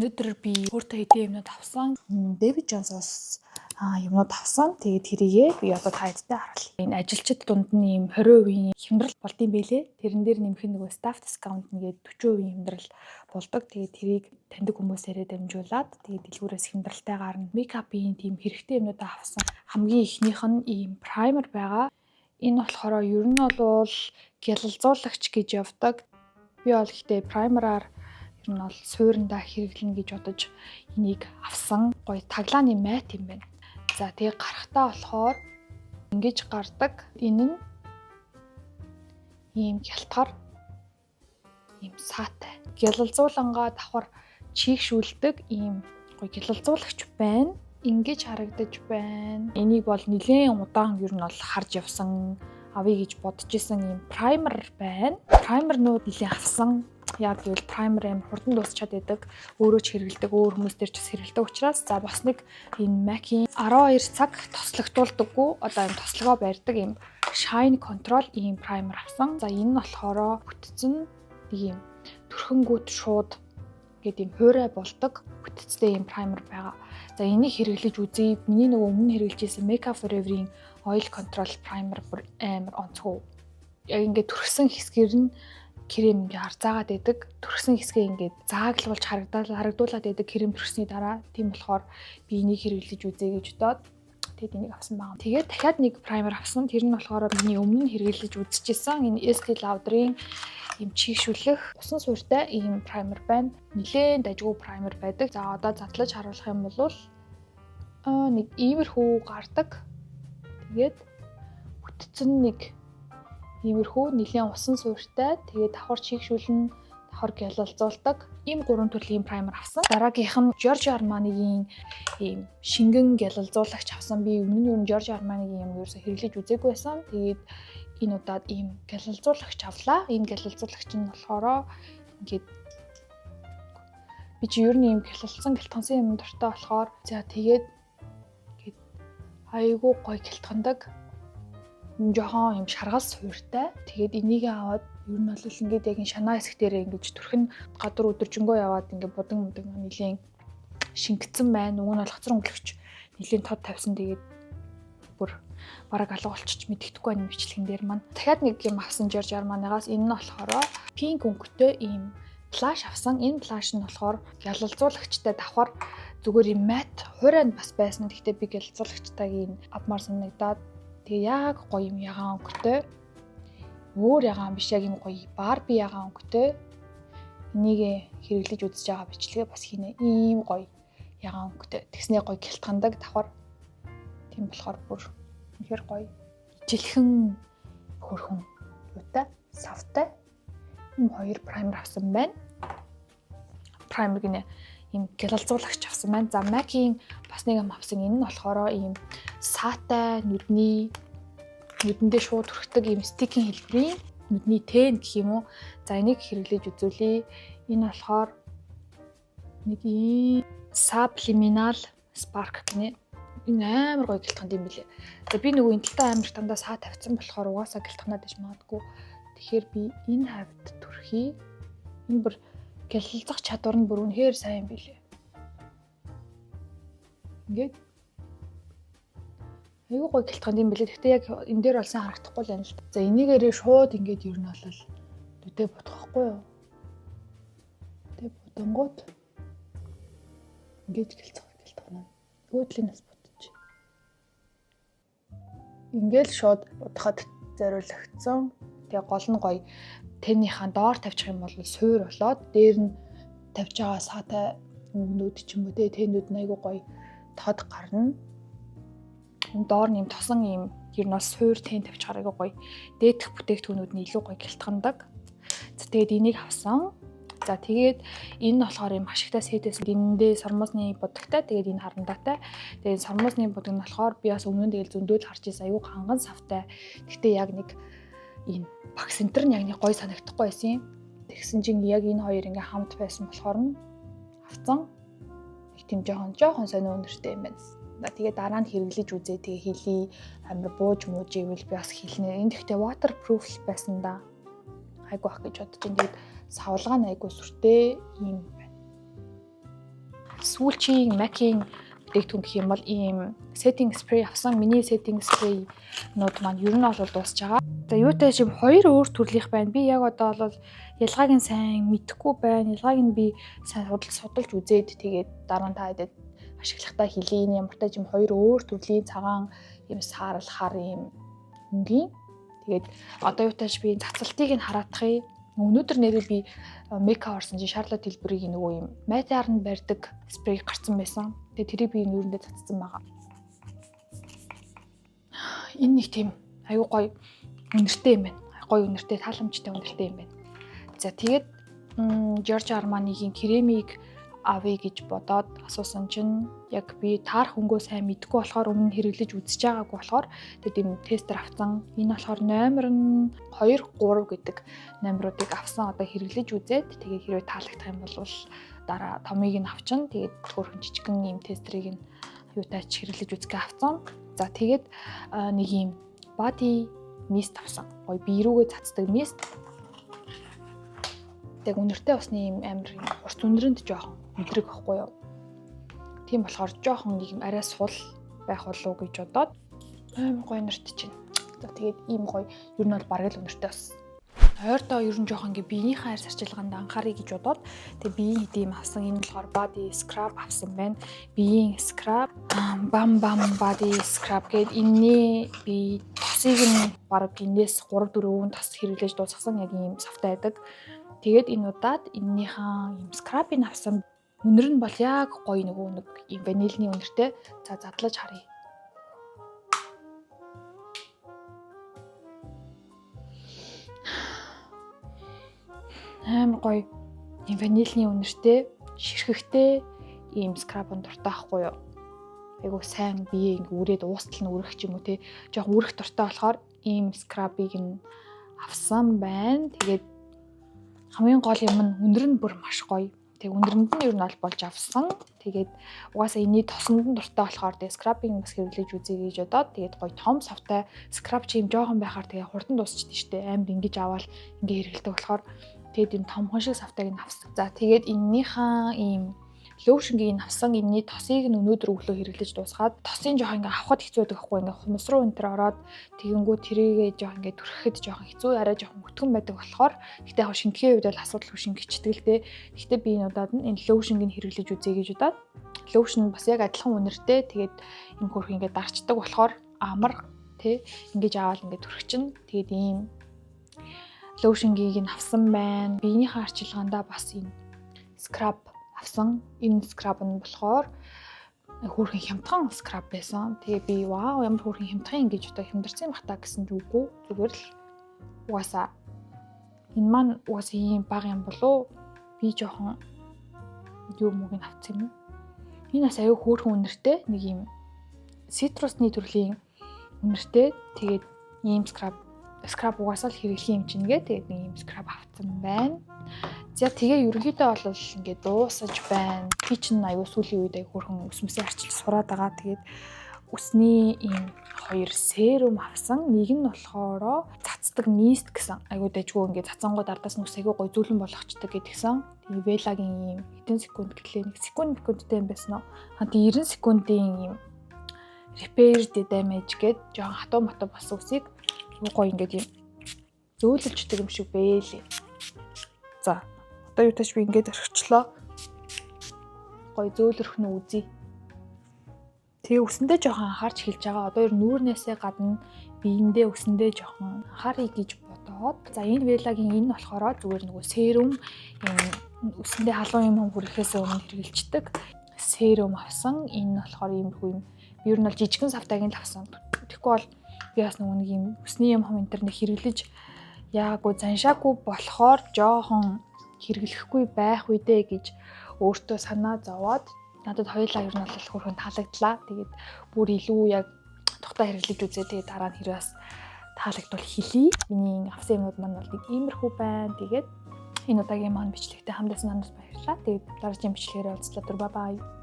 Өнөөдөр би өөртөө хэдэн юмнууд авсан. David Jones-оос юмнууд авсан. Тэгээд тэрийгээ би одоо та хэдтэй харуулъя. Энэ ажилчид дунд нь ийм 20% хямдрал болдог юм билээ. Тэрэн дээр нэмэх нь нөгөө staff discount нэгээд 40% хямдрал болдог. Тэгээд тэрийг таньдаг хүмүүсээрээ дамжуулаад, тэгээд дэлгүүрээс хямдралтай гарна. Makeup-ын тийм хэрэгтэй юмнуудаа авсан. Хамгийн эхнийх нь ийм primer байгаа. Энэ болохоор ер нь бол гялалзуулагч гэж явдаг. Би бол гэхдээ primer-аар ер нь бол суурандаа хэрэглэнэ гэж бодож энийг авсан. Гоё таглааны matte юм байна. За, тэгээ гарахтаа болохоор ингэж гардаг. Энэ нь ийм гялтгар, ийм саатай. Гялалзуулангаа давхар чийгшүүлдэг ийм гоё гялалзуулагч байна. Ингэж харагдаж байна. Энийг бол нэлээн удаан ер нь бол харж явсан, авъя гэж бодож исэн ийм primer байна. Primer-нууд нэлээн авсан. Яг гэвэл primer амар хурдан дуусчаад байдаг. Өөрөө ч хэрэглэдэг, өөр хүмүүс дээр ч бас хэрэглэдэг учраас. За, бас нэг энэ MAC-ийн 12 цаг тослогдуулдаггүй, одоо ийм тослогоо барьдаг ийм shine control ийм primer авсан. За, энэ нь болохоор бүтэц нь нэг ийм түрхэнгүүт шууд ингээд ийм хуурай болдог бүтцтэй ийм primer байгаа. За, энийг хэрэглэж үзье. Миний нөгөө өмнө хэрэглэж байсан Makeup Forever-ийн oil control primer бүр амар онцгой. Яг ингээд түрхсэн хэсгэр нь крем ингээ харцаагаад байдаг. Түрхсэн хэсгээ ингээд зааглуулж харагдуулаад байдаг крем түрхсний дараа. Тийм болохоор би энийг хэрэглэж үзье гэж бодоод, тэгээд энийг авсан байгаа. Тэгээд дахиад нэг primer авсан. Тэр нь болохоор миний өмнө нь хэрэглэж үзчихсэн. Энэ Estee Lauder-ийн ийм чийгшүүлэх усан суурьтай ийм primer байна. Нилээн дажгүй primer байдаг. За, одоо задлаж харуулах юм бол нэг иймэрхүү гардаг. Тэгээд бүтэц нь нэг иймэрхүү нэлээн усан суурьтай. Тэгээд давхар чийгшүүлнэ, давхар гялалзуулдаг. Ийм гурван төрлийн primer авсан. Дараагийнх нь Giorgio Armani-гийн ийм шингэн гялалзуулагч авсан. Би өмнө нь ер нь Giorgio Armani-гийн юм ерөөсө хэрэглэж үзээгүй байсан. Тэгээд энэ удаад ийм гялалзуулагч авлаа. Энэ гялалзуулагч нь болохоор ингээд би чи ер нь ийм гялалцсан, гялтгансан юм дуртай болохоор, за, тэгээд ингээд айгүй гоё гялтгандаг, жоохон юм шаргал суурьтай. Тэгээд энийг аваад ер нь бол ингээд яг энэ шанаа хэсэг дээр ингэж түрхэн, гадуур өдөржингөө яваад ингээд будан мудаг нэлийн шингэцэн байна. Уг нь бол хацар өнгөлөгч нэлийн тод тавьсан. Тэгээд бүр бараг алга болчих мэддэхгүй байна бичлэгэн дээр маань. Дахиад нэг юм авсан Giorgio Armani-гаас. Энэ нь болохоор pink өнгөтэй ийм blush авсан. Энэ blush нь болохоор гялалзуулагчтай давхар зүгээр юм matte хуурай нь бас байсан. Гэхдээ би гялалзуулагчтайг авмаар санагдаад. Тэгээ яг гоё юм ягаан өнгөтэй. Өөр ягаан биш, яг юм гоё Barbie ягаан өнгөтэй. Энийг хэрэглэж үзэж байгаа бичлэгээ бас хийнэ. Ийм гоё ягаан өнгөтэй. Тэгснээ гоё гялтгандаг давхар. Тийм болохоор бүр үнэхээр гоё. Ижилхэн хөрхөн юутай, савтай. Ийм хоёр primer авсан байна. Primer гинэ, ийм гялалзуулагч авсан байна. За, MAC-ийн бас нэг юм авсан. Энэ нь болохоор ийм саатай нүдний нүдэндээ шууд түрхдэг ийм stick-ийн хэлбэрийн нүдний тэн гэх юм уу. За, энийг хэрэглэж үзүүлье. Энэ болохоор нэг ийм subliminal spark гинэ. Энэ амар гоё гялтганд юм билээ. За, би нөгөө энэ талдаа амар дандаа саа тавьсан болохоор угаасаа гялтганаад иж магадгүй. Тэгэхээр би энэ хавьд түрхье. Энэ бүр гялалзах чадвар нь бүр үнэхээр сайн юм билээ. Ингээд айгүй гоё гялтганд юм билээ. Гэхдээ яг энэ дээр бол сайн харагдахгүй л байна л да. За, энийгээрээ шууд ингээд ер нь бол нүдэ будахгүй юу? Нүдэ будангууд ингээд гялцах гялтгана. Нөгөө талыг бас будчих. Ингээл шууд будахад зориулагдсан. Тэгээ гол нь гоё тэнийхээ доор тавьчих юм бол суур болоод дээр нь тавьж байгаа саатай өнгөнүүд ч юм уу те, тэнүүд нь айгүй гоё тод гарна. Доор нь юм тосон юм ер нь бас суур тэн тавьчихаар айгүй гоё дээдх бүтээгдэхүүнүүд нь илүү гоё гялтгандаг. За, тэгээд энийг авсан. За, тэгээд энэ нь болохоор юм ашигтай сетээс энэндээ сормуусны будагтай, тэгээд энэ харандаатай. Тэгээд сормуусны будаг нь болохоор би бас өмнө нь тэгэл зөндөөл харж ирсэн, айгүй ханган савтай. Гэхдээ яг нэг энэ багс центр нь яг нэг гоё санагдахгүй байсан юм. Тэгсэн чинь яг энэ хоёр ингээ хамт байсан болохоор нь авцсан. Нэг тийм жоохон жоохон сонио өнөртэй юм байна. Тэгээ дараа нь хэрэглэж үзээ, тэгээ хэлий, амар бууж мууж ивэл би бас хэлнэ. Энэ гэхдээ waterproof байсан да. Айгу ах гэж бодож байна. Тэгээд савлгаа нь айгу сүртэй юм байна. Сүүлчийн MAC-ийн бүтээгдэхүүн гэх юм бол ийм setting spray авсан. Миний setting spray-нууд маань ер нь бол дуусч байгаа. За, юутай чим хоёр өөр төрлийнх байна. Би яг одоо бол ялгааг нь сайн мэдэхгүй байна. Ялгааг нь би сайн судалж судалж үзээд, тэгээд дараа нь та хэдэд ашиглахдаа хэлье. Энэ ямар ч юм хоёр өөр төрлийн цагаан, ийм саарал хар ийм өнгийн. Тэгээд одоо юутай ч би цацалтыг нь хараадахъя. Өнөөдөр нэрээ би Mecca орсон чинь Charlotte Tilbury-гийн нөгөө юм matte-аар нь барьдаг спрей гарцсан байсан. Тэгээ тэрийг би нүүрэндээ цацсан байгаа. Энэ нэг тийм аюу гоё үнэртэй юм байна. Гоё үнэртэй, тааламжтай үнэртэй юм байна. За, тэгээд Giorgio Armani-гийн кремийг авъя гэж бодоод асуусан чинь яг би таарах өнгөө сайн мэдэхгүй болохоор, өмнө хэрэглэж үзэж байгаагүй болохоор тэгээд ийм tester авсан. Энэ болохоор номер нь 2 3 гэдэг номеруудыг авсан. Одоо хэрэглэж үзээд, тэгээд хэрвээ таалагдах юм бол дараа томыг нь авчин. Тэгээд хөөрхөн жижигэн ийм tester-ыг нь юутай ч хэрэглэж үзгээ авсан. За, тэгээд нэг ийм body mist авсан. Гоё бие рүүгээ цацдаг mist. Яг үнэртэй усны ийм амар хурц үнэрэнд жоохон мэдрэг байхгүй юу? Тийм болохоор жоохон нэг юм арай сул байх болов уу гэж бодоод, амар гоё үнэрт чинь. За, тэгээд ийм гоё, ер нь бол бараг л үнэртэй бас. Ойрдоо ер нь жоохон ингээ биеийнхээ арьс арчилгаанд анхааръя гэж бодоод, тэгээ биеийн хэд юм авсан. Энэ болохоор body scrub авсан байна. Биеийн scrub, Bam Bam body scrub гээд энэний би тосыг нь бараг энэс 3 4 тос хэрэглэж дуусгасан, яг ийм савтай байдаг. Тэгээд энэ удаад энэнийхээ ийм scrub-ыг авсан. Үнэр нь бол яг гоё нөгөө нэг ийм ванильны үнэртэй. За, задлаж харъя. Амар гоё ийм ванильны үнэртэй, ширхэхтэй ийм scrub дуртай байхгүй юу? Айгу сайн бие ингээ үрээд уустал нь үрэх ч юм уу те. Жохон үрэх дуртай болохоор ийм scrub-ыг нь авсан байна. Тэгээд хамгийн гол юм нь үнэр нь бүр маш гоё. Тэг үнэрэнд нь ер нь болж авсан. Тэгээд угаасаа энэний тосонд нь дуртай болохоор тэгээ scrub-ыг бас хэрэглэж үзье гэж бодоод, тэгээд гоё том савтай scrub чи юм жоохон байхаар тэгээ хурдан дуусчихдээ штэ, амар ингэж аваад ингээ хэрэглэдэг болохоор тэгээд энэ томхон шиг савтайг нь авсан. За, тэгээд эннийхээ ийм lotion-ийг авсан. Энэний тосыг нь өнөөдөр өглөө хэрэглэж дуусгаад, тосын жоох ингээ авахд хэцүү байдаг байхгүй, ингээ хумс руу энэ төр ороод тэгэнгүү тэрийгээ жоох ингээ түрхэхэд жоох хэцүү, арай жоох өтгөн байдаг болохоор, гэтээ яг шингэхийн үед бол асуудалгүй шингэчдэг л дээ. Гэтээ би энэ удаад нь энэ lotion-ийг хэрэглэж үзье гэж удаад, lotion бас яг адилхан үнэртэй, тэгээд юм хөрх ингээ дарчдаг болохоор амар тий, ингэж аваад ингээ түрхчин. Тэгээд ийм lotion-гийг нь авсан байна. Биенийхээ арчилгаандаа бас энэ scrub авсан. Энэ scrub нь болохоор хөөрхөн хямдхан scrub байсан. Тэгээ би вау, ямар хөөрхөн хямдхан ингэж одоо хямдарсан юм бах та гэсэн ч үгүй. Зүгээр л угаасаа энэ маань угаасаа ийм бага юм болов, би жоохон юу мууг нь авсан юм. Энэ бас аюу хөөрхөн үнэртэй, нэг юм citrus-ны төрлийн үнэртэй. Тэгээд ийм scrub угаасаа л хэрэглэх юм чинь гээ. Тэгээд нэг ийм scrub авсан байна. За, тэгээ ерөнхийдөө бол ингээд дуусаж байна. Би чинь аюу сүүлийн үед аюу хөөрхөн үс мэсээ арчилж сураад байгаа. Тэгээд үсний ийм хоёр serum авсан. Нэг нь болохоор цацдаг mist гэсэн. Айгуу дажгүй ингээд цацангууд ардаас нь ус айгуу гоё зөөлөн болгочдөг гэдгсэн. Тэгээ Wella-гийн ийм хэдэн секунд гэлээ, нэг секунд секундтэй юм байсан уу? А тэгээ 90 секундын ийм repair the damage гээд жоохон хатуу матуу болсон үсийг айгуу гоё ингээд ийм зөөлөлждөг юм шиг бэлээ. За, одоо юу тач би ингээд орхичлоо. Гоё зөөлөрөх нь үзье. Тэгээ үсэндээ жоохон анхаарч хэлж байгаа. Одоо ер нүүрнээсээ гадна биендээ, үсэндээ жоохон анхааръя гэж бодоод. За, энэ Wella-гийн энэ болохоор зүгээр нөгөө serum, юм үсэндээ халуун юм хүрэхээс өмнө хэрэглэждэг serum авсан. Энэ болохоор иймэрхүү юм. Би ер нь бол жижигэн савтайг нь л авсан. Тэгэхгүй бол би бас нөгөө нэг юм үсний юм хом энэ төр нэг хэрэглэж яагаагүй, заншаагүй болохоор жоохон хэрэглэхгүй байх үедээ гэж өөртөө санаа зовоод, надад хоёулаа ер нь бол хөөрхөн таалагдлаа. Тэгээд бүр илүү яг тухтай хэрэглэж үзээ. Тэгээд дараа нь хэрэг бас таалагдвал хэлье. Миний авсан юмнууд маань бол нэг иймэрхүү байна. Тэгээд энэ удаагийн маань бичлэгтэй хамт байсан надад баярлалаа. Тэгээд дараагийн бичлэгээр уулзлаа. Түр bye bye.